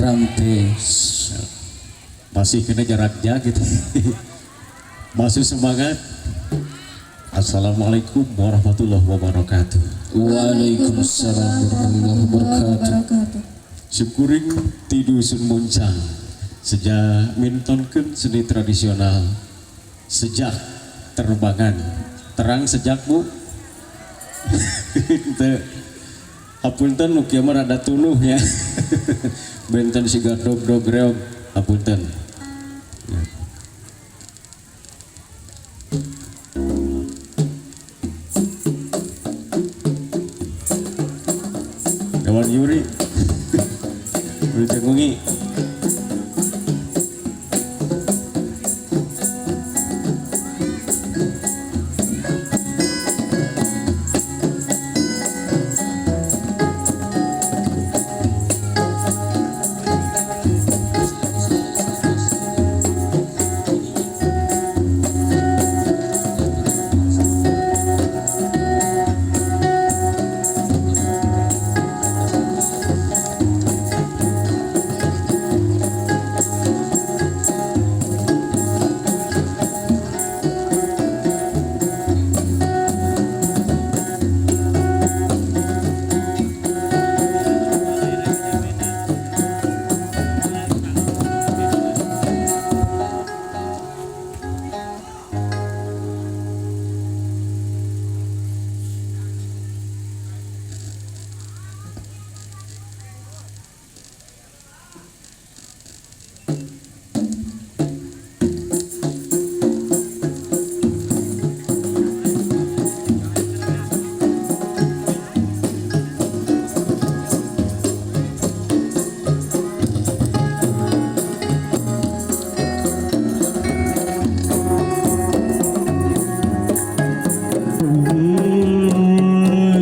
Rampes. Masih kena jaraknya gitu. Masih semangat. Assalamualaikum warahmatullahi wabarakatuh. Waalaikumsalam warahmatullahi wabarakatuh. Syukuring ti Dusun Muncang sejak mintonkeun seni tradisional sejak terbangan terang sejak, Bu. Teu, hapunten nu kieu mah rada tunuh ya, benten siga dog-dog reog, hapunten. Ya. Kawan Yuri, Yuri Tengungi.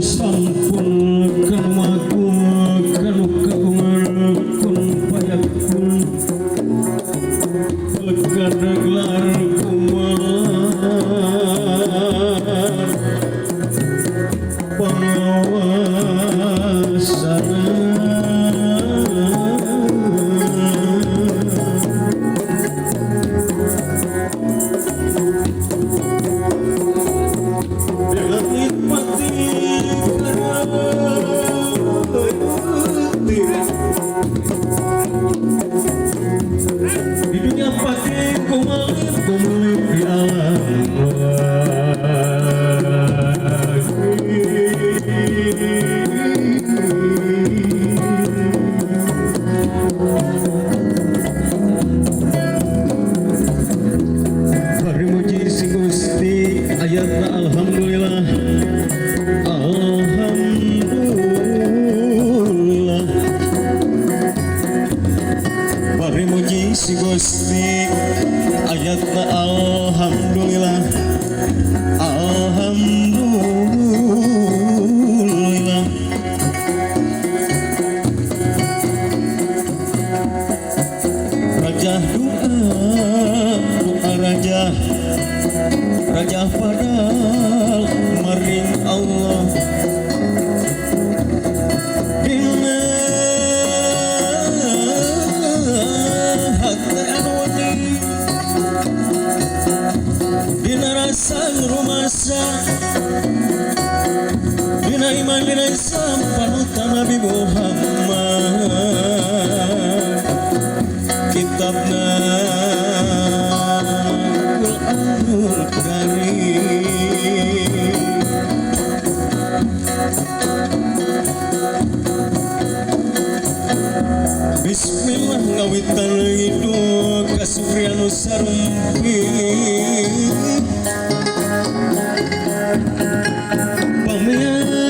Sampun kanu agung kanu kagungan kun payakun legana gelar kumar pangawasana. Langit mati di dunia pati kumalip kumalip di alam lagi. Bari muji si Gusti ayatna alhamdulillah, alhamdulillah. Bari muji si Gusti ayatna alhamdulillah, alhamdulillah. Raja doa doa raja raja padal maring Allah dina hati anu wedi dina rasa rumasa dina iman dina Islam panutan Nabi Muhammad kitabna Qur'anul Karim. Bismillah ngawitan hidup kasukrianu sarumpi pamirsa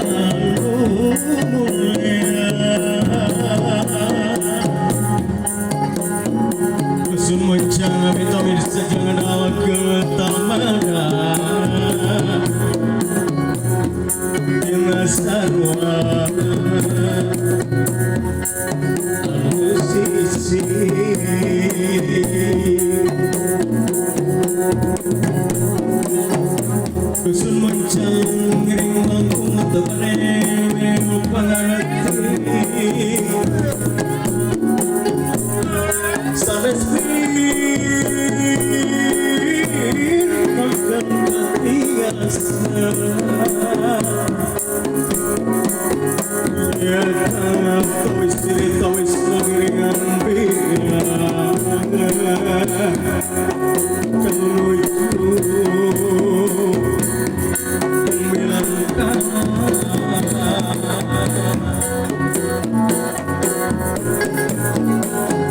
anu mulia. Dusun Muncang pemirsa jangan ala ketamana dina sarua anu sisi. Dusun Muncang ngiring langkung teu Pangarti sanes makan katiasa ya tawis diri tawis nangiringan bingan kanuju milangkan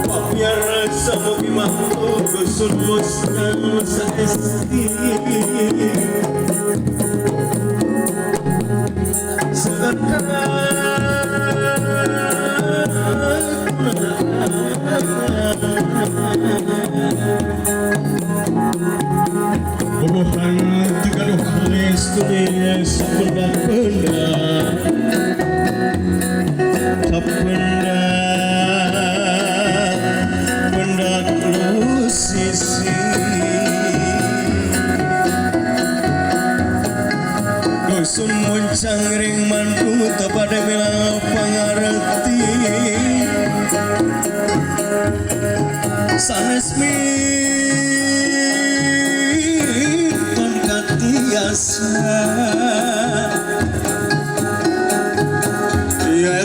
papiarsa mugi makhluk dusun musnah saesti Bobohan tigaduh ahli studi sapendak-pendak sapendak pendak lusisi dusun muncang ring mantu tepada bilang pangarti sanes miton katiasa ya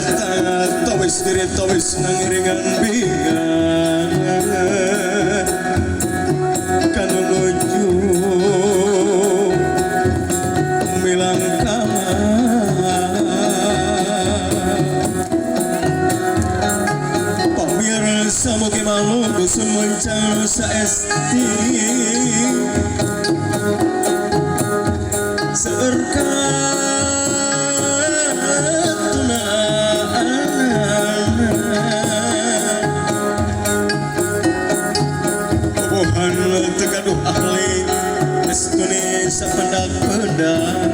tawis diri tawis nangiringan bingan kanuju milangkama pamirsa mugi malu dusun muncang saesti seueur katunaan bobohan teu gaduh ahli estuni sapendak-pendak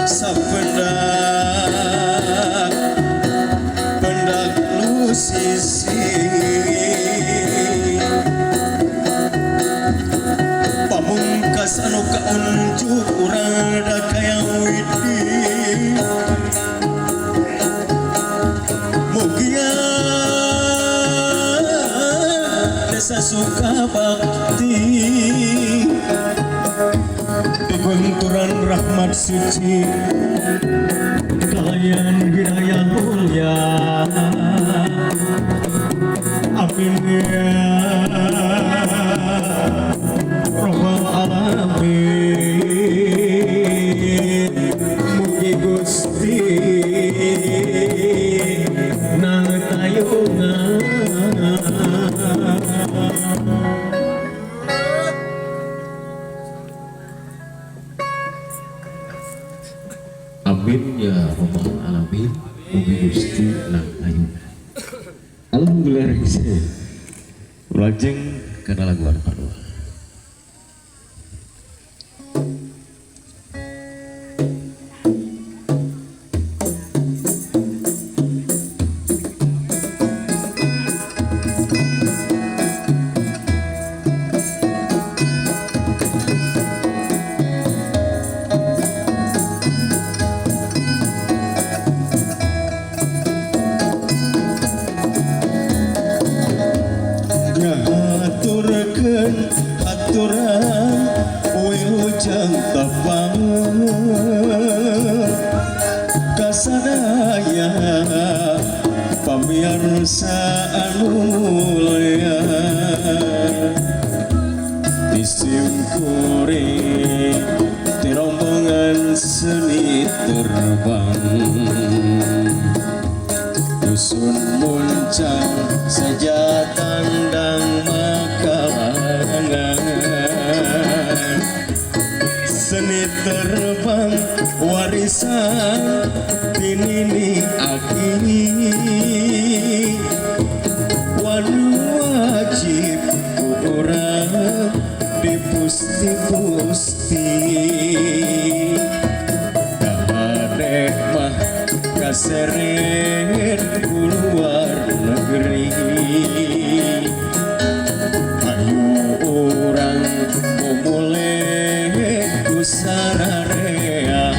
sapendak pendak lusisi pamungkas anu kaunjuk urang da kaya widi mugia desa Sukabakti dibenturan rahmat suci kalian hidayah mulia amin ya robbal alamin mugi Gusti nang tayungan. Amin ya robbal alamin mugi Gusti nang tayungan. Alhamdulillah lajeng kana lagu anu kadua. Ngahaturkeun aturan wilujeng tepang kasadaya pamirsa anu mulya disimkuring ti rombongan seni terbang dusun muncang saja tandang makalangan seni terbang warisan tinini aki wan wajib urang dipusti-pusti kahade mah kaseret ku luar negeri ayo urang mumule ku sararea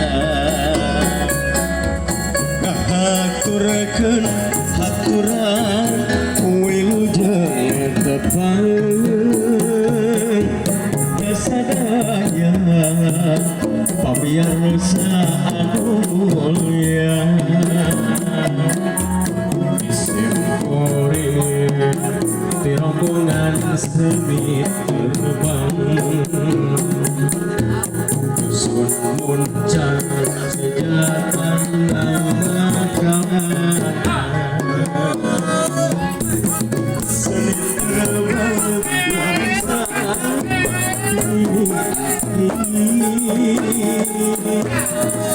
Ngahaturkeun haturan wilujeng tepang kasadaya pamiarsa anu mulya simkuring ti rombongan seni terbang dusun muncang sejatan makanan seni terbang warisan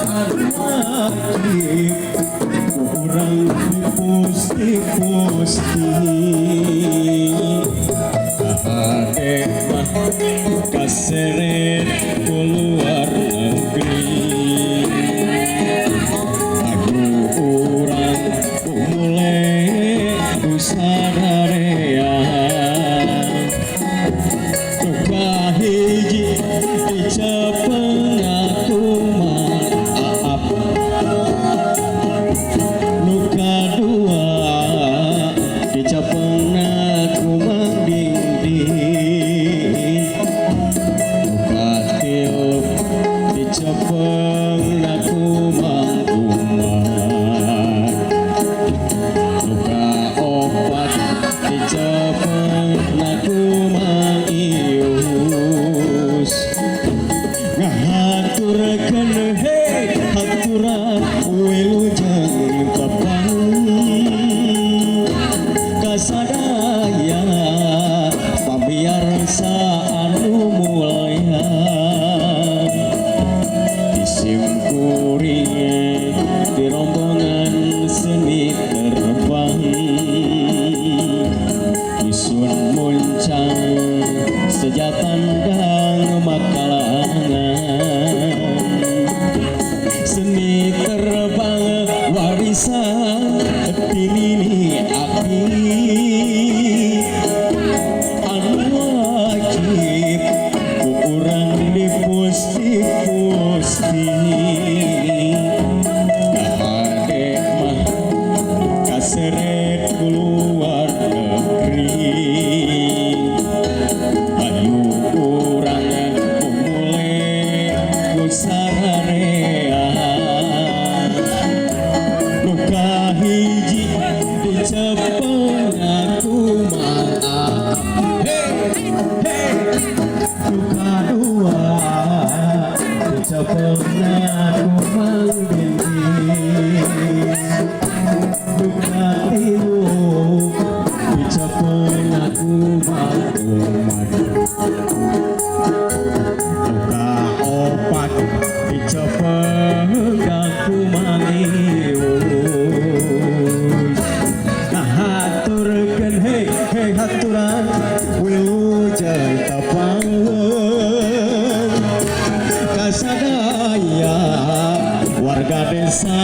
anu wajib urang dipusti-pusti kahade mah kaseret ku luar negeri aku urang mulai usararea duka hiji dicepeng aku maaf luka dua dicepeng aku mang dinding luka tilu dicepeng aku mang umar luka opat dicepeng aku mang ius ngahaturkeun hei haturan wilujeng tepang kasadaya pamiarsa anu mulya disimkuring di rombongan seni terbang dusun muncang sejatan dang makalangan seni terbang warisan tinini aki anu wajib ku urang dipusti-pusti kahade mah kaseret ku luar negeri ayu urang mumule ku sararea luka hiji dicepeng aku maaf hey hey luka dua dicepeng aku mang dinding luka tilu dicepeng aku mang umat luka opat dicepeng aku mang ius ngahaturkeun hei hei haturan wilujeng tepang kasadaya warga desa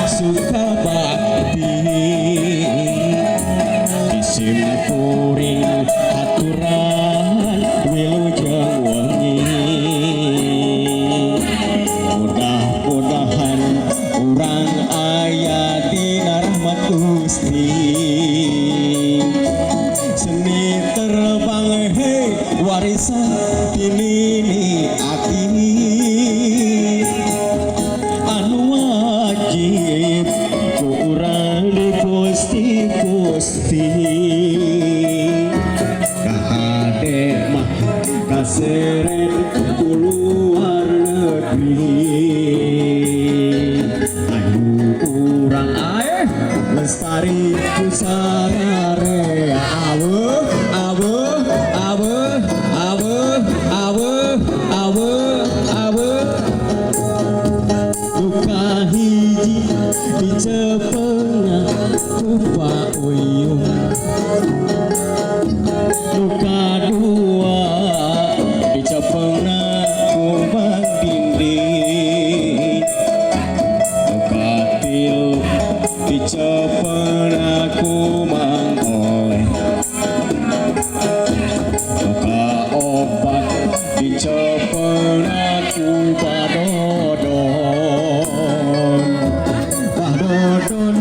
Sukabakti disimkuring haturan wilujeng wengi mudah-mudahan urang aya dina rahmat Gusti seni terbang hei warisan tinini aki anu wajib ku urang dipusti-pusti kahade mah kaseret ku luar negeri ayu urang ae lestari ku sararea aweuh aweuh aweuh aweuh aweuh aweuh aweuh luka hiji dicepeng ku Pak Uyung luka dua dicepeng ku Mang Dinding luka tilu dicepeng aku Mang Oleh luka opat dicepeng aku Pak Dodon Pak Dodon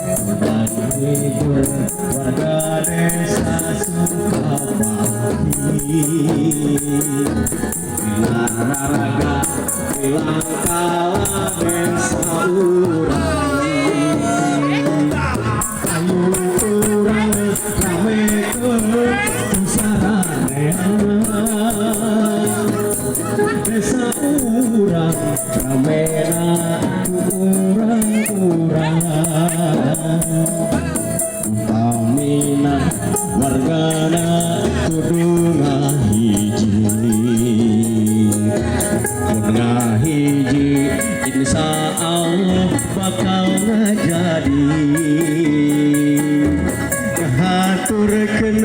Menghibur warga desa Sukabakti. Bilaraga bilang kala desa urang, ayo urang ramekeun sararean. Desa urang ramena ku urang-urang, utamina wargana kudu ngahiji. Mun ngahiji insya Allah bakal ngajadi. Ngahaturkeun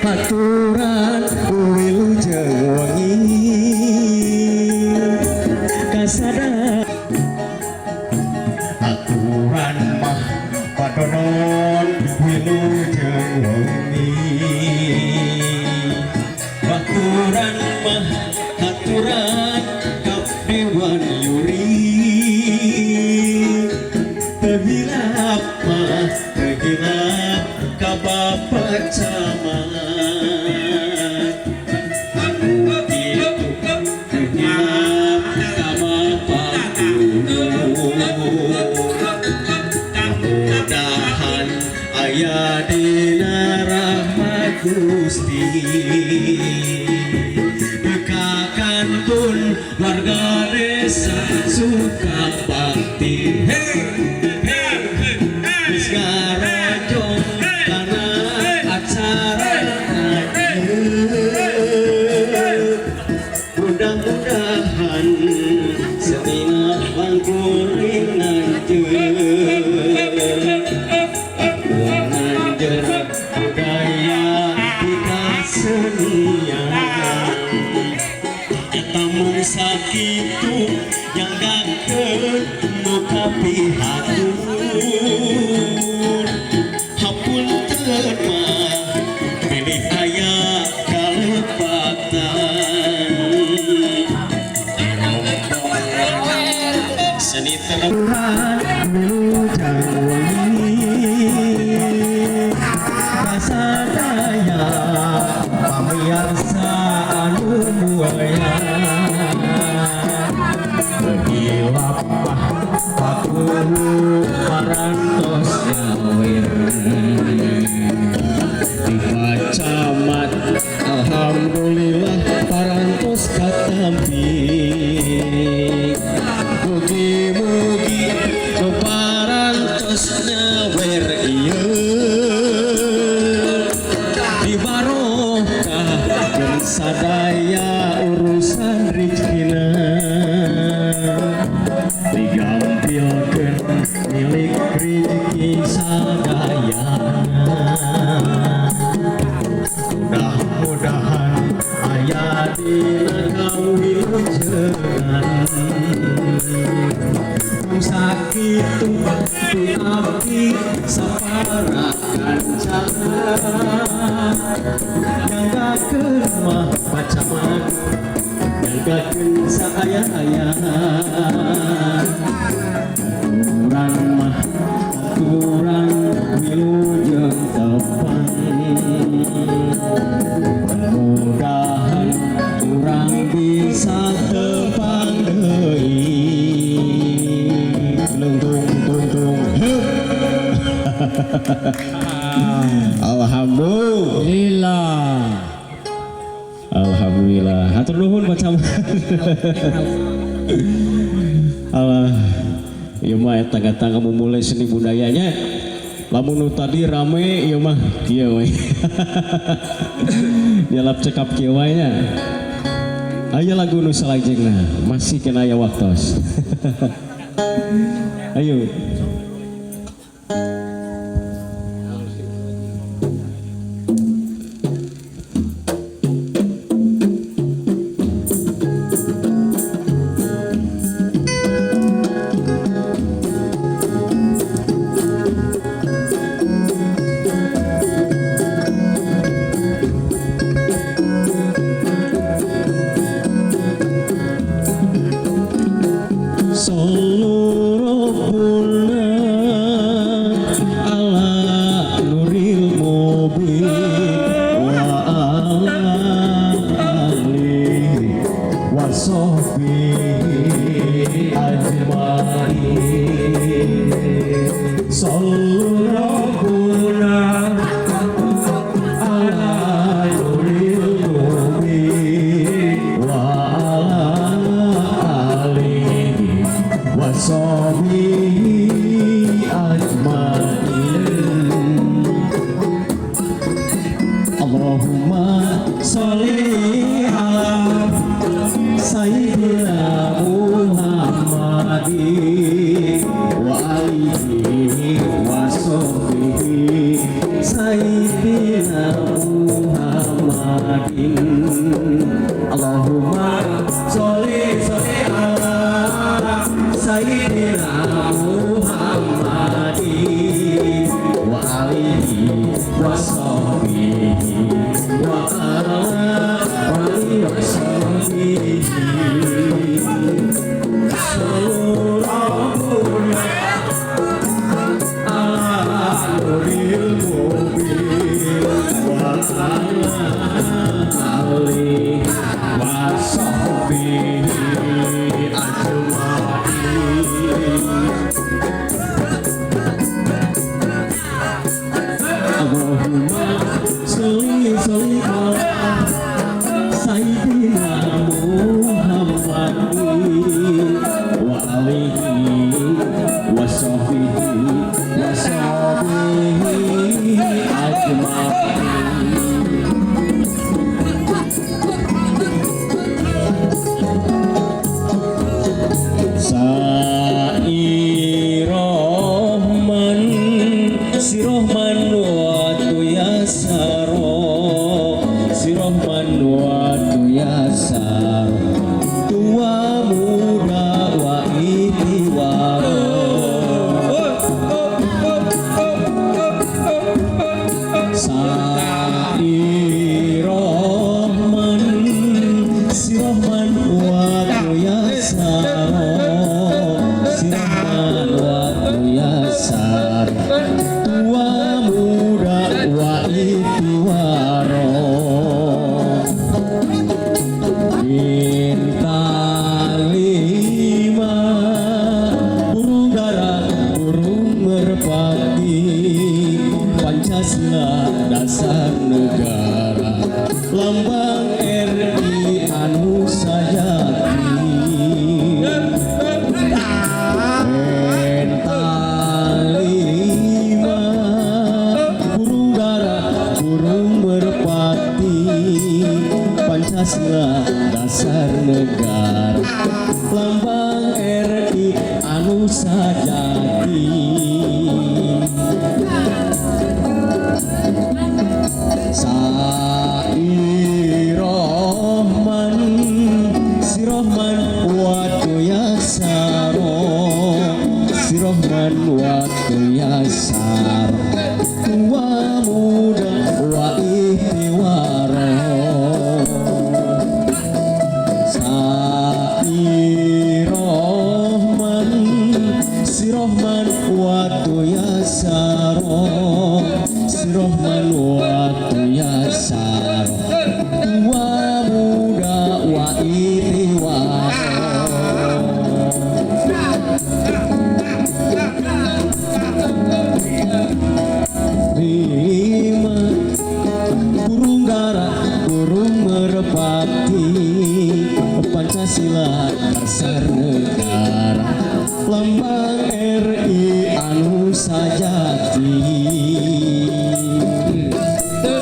haturan wilujeng wengi kasada. Aturan mah padonon wilujeng wengi. Baturan mah aturan ka Dewan Yuri. Teu hilap mah teu hilap ka Bapak Camat. Anu kitu teu hilap ka Bapak Guru. Mudahan aya dina rahmat Gusti. Kantun warga desa Sukabakti. Hey, hey, geus ngarojong kana acara ieu. Mudah-mudahan senina langkung nganjeur. Nganjeur budaya di kasenian. Eta mung sakitu nyanggakeun nu kapihatur. Hapunten mah bilih aya kalepatan. Seni wilujeng wengi kasadaya pamiarsa anu mulya. Hilap mah pakuwu parantos nyawer di Camat, alhamdulillah parantos katampi. Mugi-mugi nu parantos nyawer ieu dibarokah sadaya urusan rezekina, digampilkeun milik rezeki sadayana. Mudah-mudahan aya dina kawilujengan. Mung sakitu ti abdi sapara kanca. Nyanggakeun mah pacamat, nyanggakeun saaya-aya. Aturan mah aturan wilujeng tepang. Mudahan urang bisa tepang deui. Tung tung tung tung. Alhamdulillah. Alhamdulillah. Hatur nuhun Pak Camat. Alah, ieu mah eta tangga mulai seni budayanya. Lamun nu tadi rame ieu mah kieu we. Dialap cekap kieu wae nya. Aya lagu nu salajengna, masih kena aya waktos. Ayo. Seluruh bulan Sallu rabbuna ala nuril mubin wa ala alihi wa sahbihi ajmain. Allahumma sholli ala sayyidina Muhammadin wa alihi wa sahbihi sayyidina Muhammadin. Allahumma sholli sholli ala sayyidina Muhammadin wa alihi wa sahbihi wa ala alihi wa sahbihi. Sallu rabbuna ala nuril mubin wa ala alihi wa sahbihi ajmain. Allahumma sholli sholli ala sayyidina Muhammadin wa alihi wa sahbihi wa sahbihi ajmain. Sairohman sirohman wa tuyasaro sirohman wa tuyasaro tua muda wa itiwaro. Sairohman sirohman wa tuyasaro sirohman wa tuyasaro tua muda wa itiwaro. Bintang lima burung dara burung merpati Pancasila dasar negara lambang RI anu sajati. Bintang lima burung dara burung merpati Pancasila dasar negara lambang RI anu sajati. Sairohman sirohman wa tuyasaro sirohman wa tuyasaro tua muda wa ihtiwaro. Sairohman sirohman wa tuyasaro sirohman wa tuyasaro tua muda wa ihtiwaro. Lima burung dara burung merpati Pancasila dasar negara lambang RI anu sajati.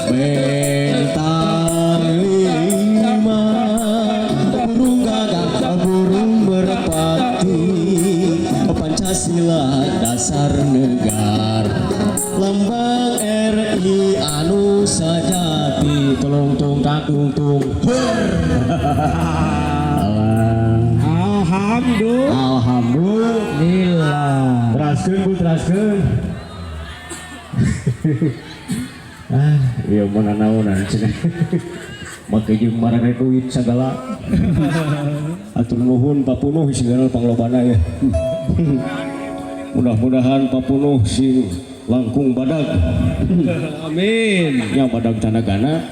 Bintang lima burung gagak burung merpati Pancasila dasar negara lambang RI anu sajati. Tolong tung takung tung. Alhamdulillah. Alhamdulillah. Teraskeun Bu, teraskeun. Ah, ieu mah nanaonan cenah. Make jeung marane duit sagala. Atur nuhun Papunuh sigana panglobana ya. Mudah-mudahan Papunuh sing langkung badag. Amin. Yang badag tanagana.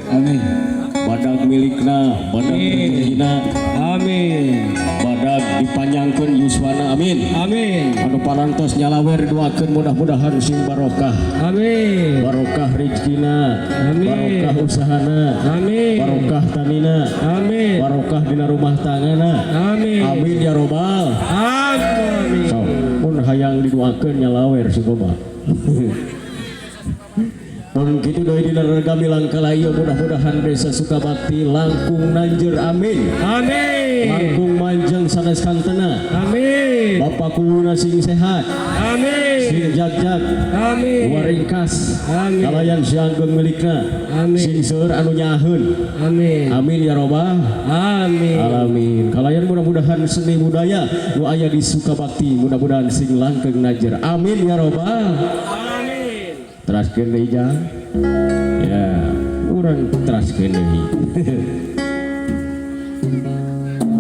Amin. Badag milikna, badag rezekina. Amin. Badag dipanjangkeun yuswana, amin. Amin. Anu parantos nyalawer doakeun mudah-mudahan sing barokah. Amin. Barokah rezekina. Amin. Barokah usahana. Amin. Barokah tanina. Amin. Barokah dina rumah tanggana. Amin. Amin ya robbal. Amin. So, mun hayang didoakeun nyalawer si loba. Mun kitu deui dina rega milangkala ieu mudah-mudahan desa Sukabakti langkung nanjeur, amin. Amin. Langkung manjang sanes kantena. Amin. Bapak kuwuna sing sehat, Amin. sing jagjag, Amin. waringkas. Amin. Kalayan si ageng milikna. Amin. Sing seueur anu nyaaheun. Amin. Amin ya robbal Amin. alamin. Kalayan mudah-mudahan seni budaya nu aya di Sukabakti mudah-mudahan sing langkung nanjeur. Amin ya robbal. Amin. Teraskeun deui jang. Ya, urang teraskeun deui.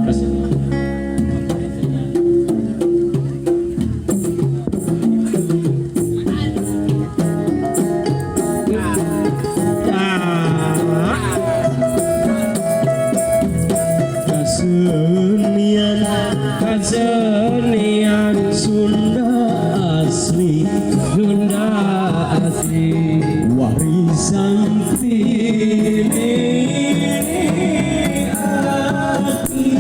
Kasih. Ah. Kesenian Kesenian Sunda asli, Sunda asli, warisan tini aki,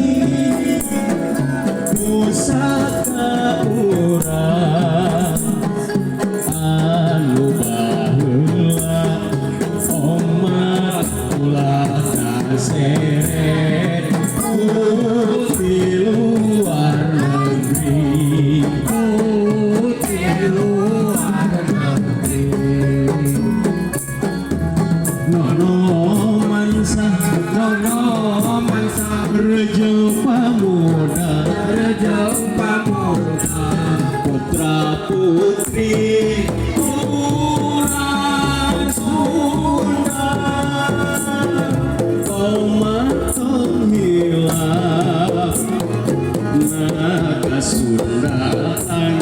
pusaka urang anu baheula, omat ulah kaseret ku ti luar negeri. Putih luar negeri. Nono mansa, Nono mansa, rejo pamuda, Rejo pamuda, putra putri urang Sunda, tomat tong hilap na kasundaan,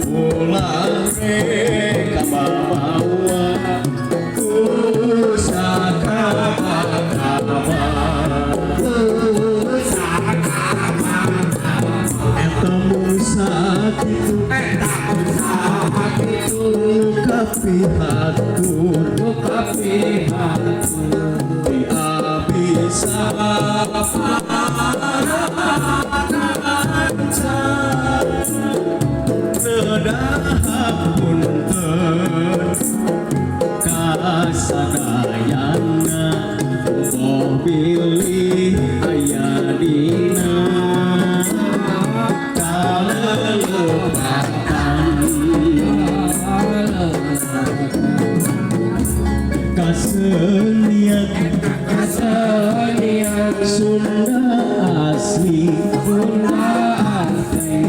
ulah rek kabawa pusaka bakaba. Pusaka. Eta mung sakitu, Sakitu, kapihatur, kapihatur, di abisa kaca punten kasadayana, boh bilih aya dina kalelepatan. Kasenian Kesenian Sunda asli, Sunda asli,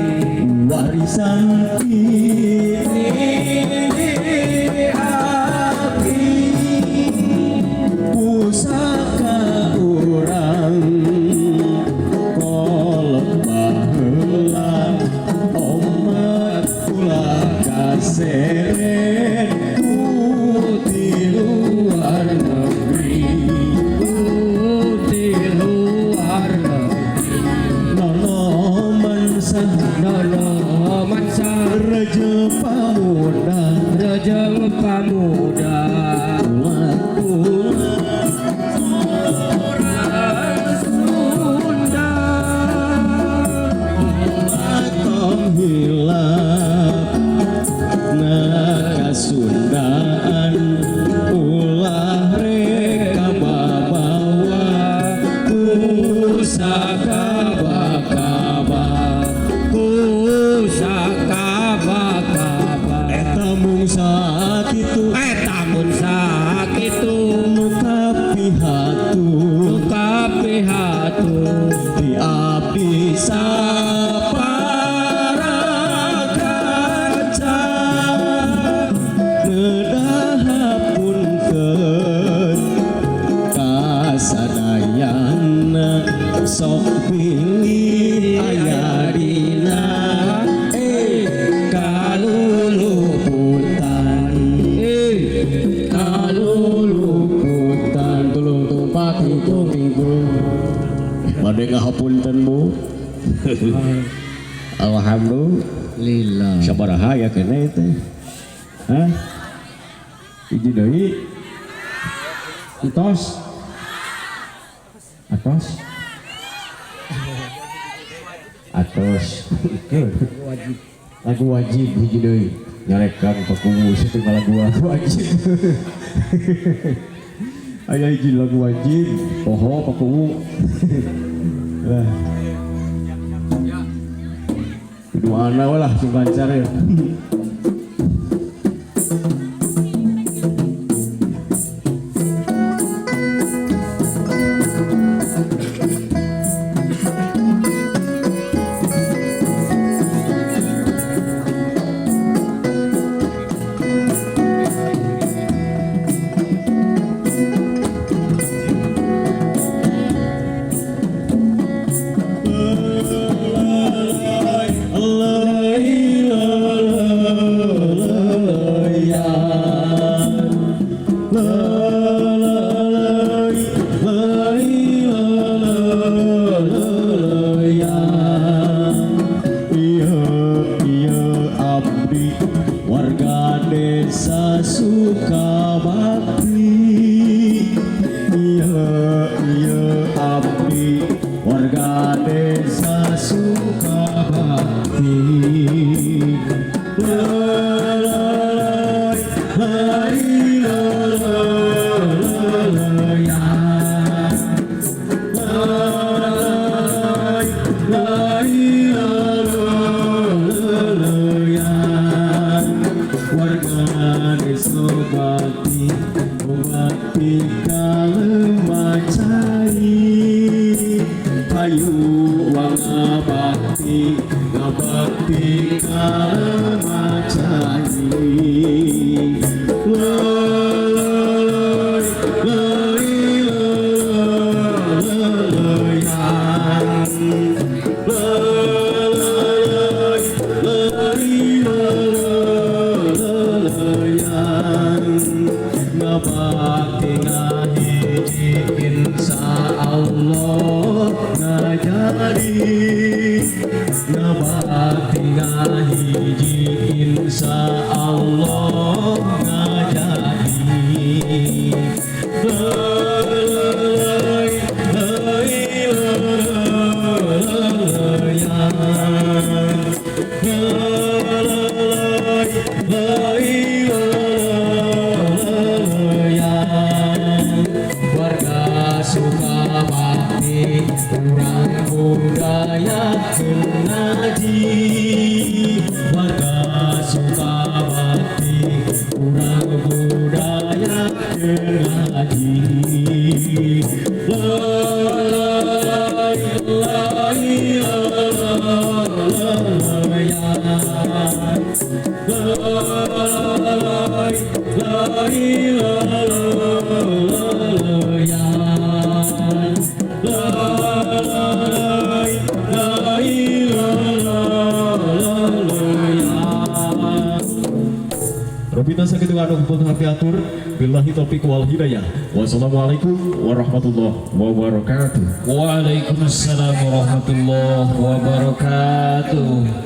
warisan tini aki, pusaka urang kolot baheula, omat ulah kaseret ku ti luar negeri. Putih luar negeri. Nono mansa, Nono mansa, rejo pamuda, Rejeng pamuda, ulah ulah Sunda, tong hilap na kasundaan, ulah rek kababawa pusaka bakaba. Pusaka bakaba. Eta mung sakitu, Eta mun sakitu, nu kapihatur, kapihatur, di abdi sapara kaca nedahapunten kasadayana, sok bilih aya dina kaluluputan. Alhamdulillah. Lillah. Sabaraha ya kene teh? Hah? Hiji deui. Entos. Atos. Atos. Wajib. Lagu wajib hiji deui. Nyarekan pakuwu setengah lagu wajib. Aya hiji lagu wajib, poho pakuwu. Lah. Duana lah sing lancar ya. Warga desa Sukabakti, iya iya abdi warga desa Sukabakti. La la la la la la la ya. La la la la la ya. Warga desa bakti, bakti kalemah cai. Hayu wanga bakti, ngabakti kalemah cai. La la la la la ya. La la la la la. Ngabakti ngahiji insya Allah ngajadi. Ngabakti ngahiji insya Allah ngajadi. La la la la la la ya. La la la la ya. Warga Sukabakti urang budaya ngaji. Warga Sukabakti urang budaya ngaji. La la la la la ya. La la la la ya. La la la la la ya. Robita sakitu anu pun hati atur, billahi taufiq wal hidayah. Wassalamualaikum warahmatullahi wabarakatuh. Waalaikumsalam warahmatullahi wabarakatuh.